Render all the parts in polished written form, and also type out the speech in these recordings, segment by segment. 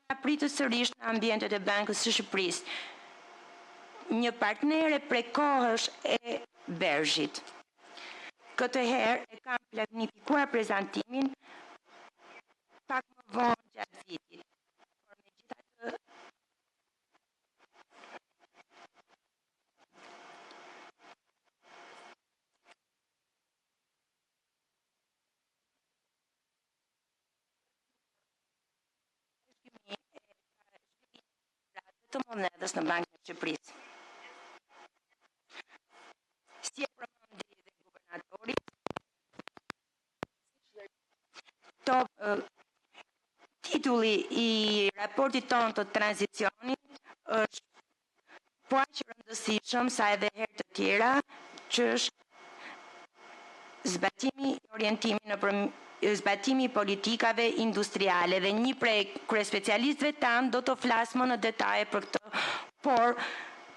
Na pritët sërish në ambientet e Bankës së Shqipërisë, një partnere prej kohësh e BERZH-it. Këtë herë e kam planifikuar prezantimin pak më vonë gjatë vitit, por megjithatë të monedhës në Bankën e Shqipërisë. Si e përmendi dhe guvernatori, titulli i raportit tonë të tranzicionit është po aq i rëndësishëm sa edhe herë të tjera, që është zbatimi i orientimit zbatimi i politikave industriale dhe një prej kryespecialistëve tanë do të flasë më në detaje për këtë. Por,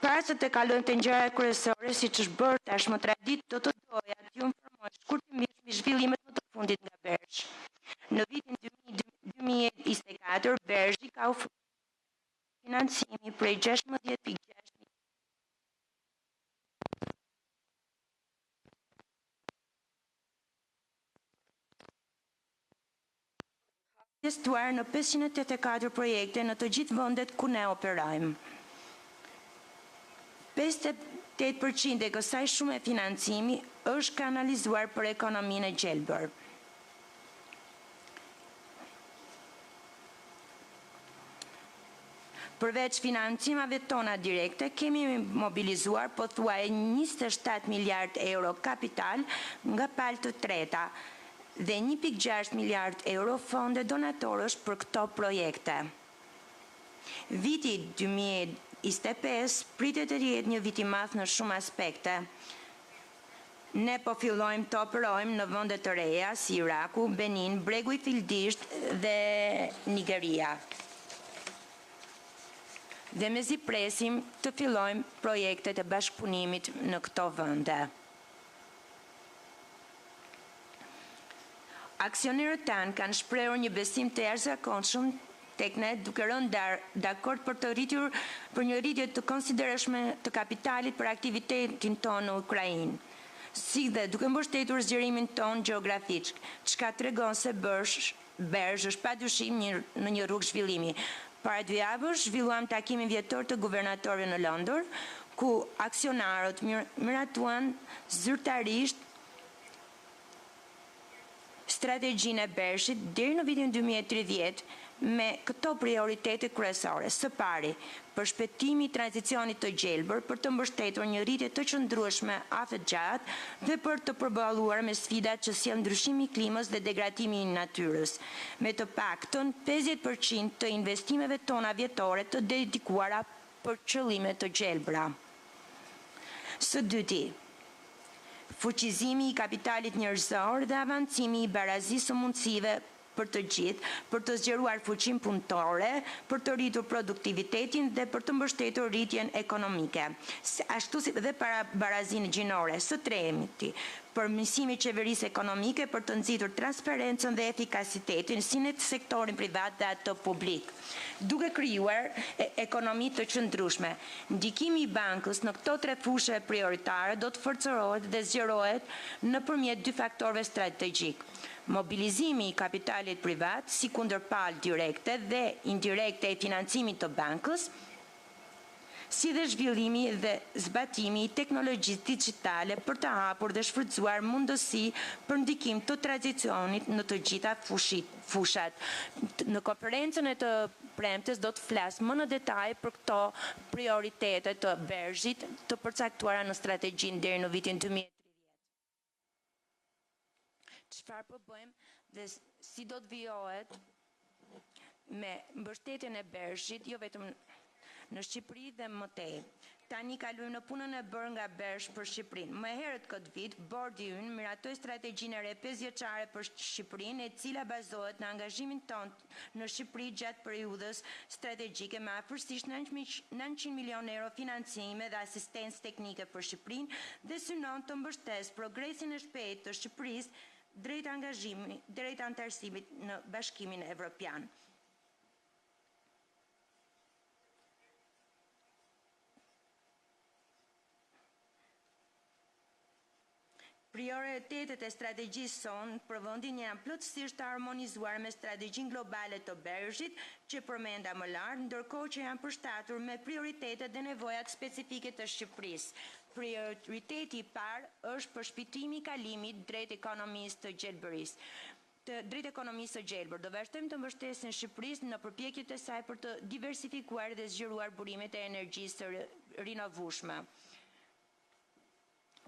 para se të kalojmë te ngjarjet kryesore, siç është bërë tashmë traditë, do të doja t'ju informoja shkurtimisht mbi zhvillimet më të fundit nga BERZH. Në vitin 2024, BERZH-i ka ofruar financime prej 16.6 investuar në 584 projekte në të gjithë vendet ku ne operojmë. 58% e kësaj shume financimi është kanalizuar për ekonominë e gjelbër. Përveç financimeve tona direkte, kemi mobilizuar pothuaj 27 miliard euro kapital nga palë të treta dhe 1.6 miliard euro fonde donatorësh për këto projekte. Viti 2025 pritet të jetë një vit i madh në shumë aspekte. Ne po fillojmë të operojmë në vende të reja si Iraku, Benin, Bregu i Fildishtë dhe Nigeria. Dhe mezi presim të fillojmë projektet e bashkëpunimit në këto vende. Aksionerët tanë kanë shprehur një besim të jashtëzakonshëm tek ne, duke rënë dakord për të rritur për një rritje të konsiderueshme të kapitalit për aktivitetin tonë në Ukrainë, si dhe duke mbështetur zgjerimin tonë gjeografik, çka tregon se BERZH është padyshim në një rrugë zhvillimi. Para dy javësh zhvilluam takimin vjetor të guvernatorëve në Londër, ku aksionarët miratuan zyrtarisht strategjinë e BERZH-it deri në vitin 2030 me këto prioritete kryesore. Së pari, përshpejtimi i tranzicionit të gjelbër për të mbështetur një rritje të qëndrueshme afatgjatë dhe për të përballuar me sfidat që sjell ndryshimi i klimës dhe degradimi i natyrës, me të paktën 50% të investimeve tona vjetore të dedikuara për qëllime të gjelbra. Së dyti, fuqizimi i kapitalit njerëzor dhe avancimi i barazisë së mundësive për të gjithë, për të zgjeruar fuqinë punëtore, për të rritur produktivitetin dhe për të mbështetur rritjen ekonomike, ashtu si dhe para barazinë gjinore. Së treti, përmirësimi i qeverisë ekonomike për të nxitur transparencën dhe efikasitetin si në sektorin privat dhe atë publik, duke krijuar ekonomi të qëndrueshme. Ndikimi i bankës në këto tre fushe prioritare do të forcohet dhe zgjerohet nëpërmjet dy faktorëve strategjik: mobilizimi i kapitalit privat si kundërpalë direkte dhe indirekte e financimit të bankës, si dhe zhvillimi dhe zbatimi i teknologjisë digjitale për të hapur dhe shfrytëzuar mundësi për ndikim të tranzicionit në të gjitha fushat. Në konferencën e të premtes do të flas më në detaj për këto prioritete të BERZH-it të përcaktuara në strategjinë deri në vitin 2030. Çfarë po bëjmë dhe si do të vijohet me mbështetjen e BERZH-it, jo vetëm në Shqipëri dhe më tej. Tani kalojmë në punën e bërë nga BERZH për Shqipërinë. Më herët këtë vit, bordi ynë miratoi strategjinë e re 5 vjeçare për Shqipërinë, e cila bazohet në angazhimin tonë në Shqipëri gjatë periudhës strategjike me afërsisht 900 milion euro financime dhe asistencë teknike për Shqipërinë dhe synon të mbështesë progresin e shpejtë të Shqipërisë drejt angazhimit, drejt anëtarësimit në Bashkimin Evropian. Prioritetet e strategjisë sonë për vendin janë plotësisht të harmonizuara me strategjinë globale të BERZH-it që përmenda më lart, ndërkohë që janë përshtatur me prioritetet dhe nevojat specifike të Shqipërisë. Prioriteti i parë është përshpejtimi i kalimit drejt ekonomisë të gjelbërisë të drejt ekonomisë së gjelbër. Do vazhdojmë të mbështesim Shqipërisë në përpjekjet e saj për të diversifikuar dhe zgjeruar burimet e energjisë së rinovueshme.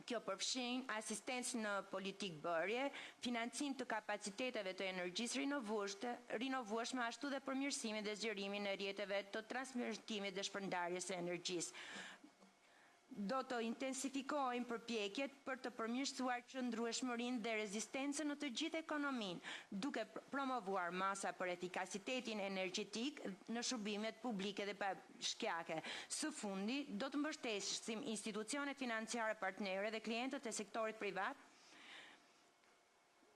Kjo përfshin asistencë në politikëbërje, financim të kapaciteteve të energjisë rinovueshme, ashtu dhe përmirësimin dhe zgjerimin e rrjeteve të transmetimit dhe shpërndarjes së energjisë. Do të intensifikojmë përpjekjet për të përmirësuar qëndrueshmërinë dhe rezistencën në të gjithë ekonominë, duke promovuar masa për efikasitetin energjetik në shërbimet publike dhe bashkiake. Së fundi, do të mbështesim institucionet financiare partnere dhe klientët e sektorit privat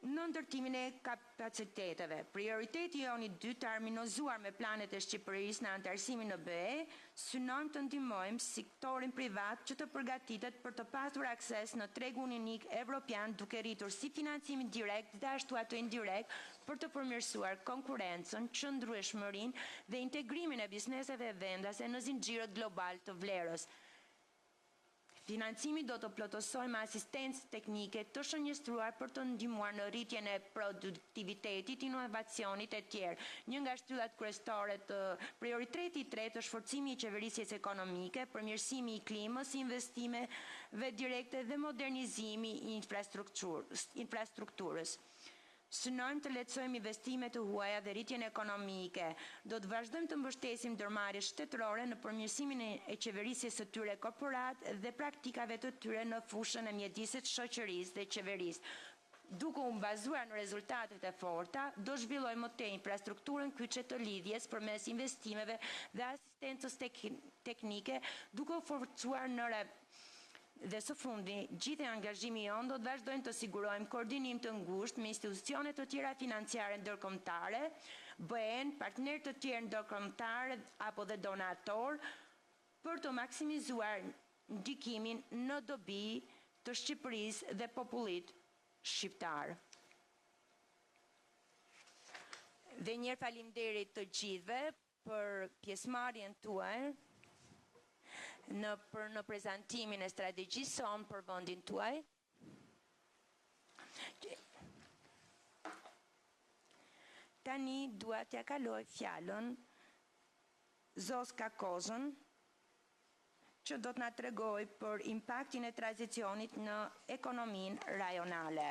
në ndërtimin e kapaciteteve. Prioriteti jonë i dytë, harmonizuar me planet e Shqipërisë në anëtarësimin në BE, synojmë të ndihmojmë sektorin privat që të përgatitet për të pasur akses në tregun unik evropian, duke rritur si financimin direkt dhe ashtu atë indirekt për të përmirësuar konkurrencën, qëndrueshmërinë dhe integrimin e bizneseve vendase në zinxhirët global të vlerës. Financimi do të plotësojë me asistencë teknike të shënjestruar për të ndihmuar në rritjen e produktivitetit, inovacionit e tjerë. Një nga shtyllat kryesore të prioriteti i tretë është forcimi i qeverisjes ekonomike, përmirësimi i klimës, investimeve direkte dhe modernizimi i infrastrukturës. Synojmë të lehtësojmë investimet e huaja dhe rritjen ekonomike. Do të vazhdojmë të mbështesim ndërmarrjet shtetërore në përmirësimin e qeverisjes së tyre korporate dhe praktikave të tyre në fushën e mjedisit, shoqërisë dhe qeverisë. Duke u bazuar në rezultatet e forta, do zhvillojmë më tej infrastrukturën kyçe të lidhjes përmes investimeve dhe asistencës teknike, duke u forcuar në Dhe së fundi, gjithë angazhimi jonë do të vazhdojmë të sigurojmë koordinim të ngushtë me institucione të tjera financiare ndërkombëtare, BE-n, partnerë të tjerë ndërkombëtarë apo dhe donator, për të maksimizuar ndikimin në dobi të Shqipërisë dhe popullit shqiptar. Dhe njëherë faleminderit të gjithëve për pjesëmarrjen tuaj në për në prezantimin e strategjisë sonë për vendin tuaj. Tani dua t'ja kaloj fjalën Zoska Kozën, që do të na tregoj për impaktin e tranzicionit në ekonominë rajonale.